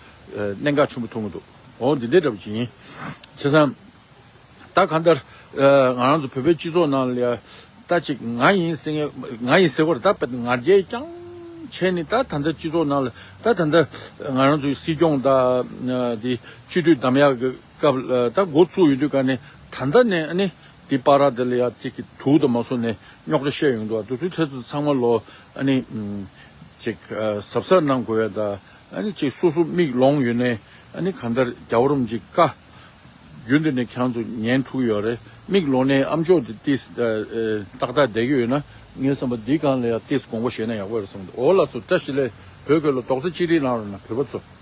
གནད་འགག་ཆེན་པོ་མཐོང་གི་འདུག་འོ་འདི་འདྲའི་འདྲ་པོ་ཅིག་ཡིན། བྱས་ཙང་། ད་གང་ལྟར་ང་རང་ཚོ་བོད་པའི་སྤྱི་ཚོགས་ནང་ལ་ཡ་ད་ཅིག་ང་ཡིན་ཟེར་མཁན་ང་ཡིན་ཟེར་བར་ད་དཔེ་ང་རྒྱལ་རྐྱང་བྱས་ནས་ད་ད་ལྟ་སྤྱི་ཚོགས་ནང་ལ་ད་ད་ལྟ་ང་རང་ཚོའི་སྲིད་སྐྱོང་དང་དེ་སྤྱི་འཐུས་འདེམས་ཡག་གི་སྐབས་ལ་ད་འགོ་ཚུགས་ཡོང་དུས་ག་ནས་ད་ལྟ་ནས་ཨ་ནི་དེ་པ་ར་དེ་ལ་ཡ་ཅིག་གི་དུག་དང་མ་སོང་ནས་རྙོག་དྲ་བཤད་ཡོང་འདུག་དུས་ཚོད་ཚོད་ཚང་མ་ལོ་ཨ་ནི་ཅིག་གཟབ་གཟབ་གནང་དགོས་ཡ་ད་ཨ་ནི་ཅིག་སོ་སོ་མིག་ལོང་ཡོད་ནས་ཨ་ནི་གང་ལྟར་རྒྱལ་བ་རིན་པོ་ཆེ་བཀའ། རྒྱུན་དུ་ནས་ཁྱེད་ཚོ་ཉན་ཐུབ་ཡོད་རེད། མིག་ལོང་ནས་ཨ་མཆོག་དེ་ཏིས་ཏག་ཏག་བསྡད་ཀྱི་ཡོད་ན་ངས་བསམ་པ་འདི་སྒང་ལ་ཡང་ཏིས་དགོངས་པ་བཞེས་ན་ཡག་པོ་རེད་བསམ་འདུག་འོ་ལགས་སོ། བཀྲ་ཤིས་བདེ་ལེགས། བོད་སྐད་ལ་རྡོག་རྩ་གཅིག་སྒྲིལ་གནང་རོགས་གནང་བོད་པ་ཚོ།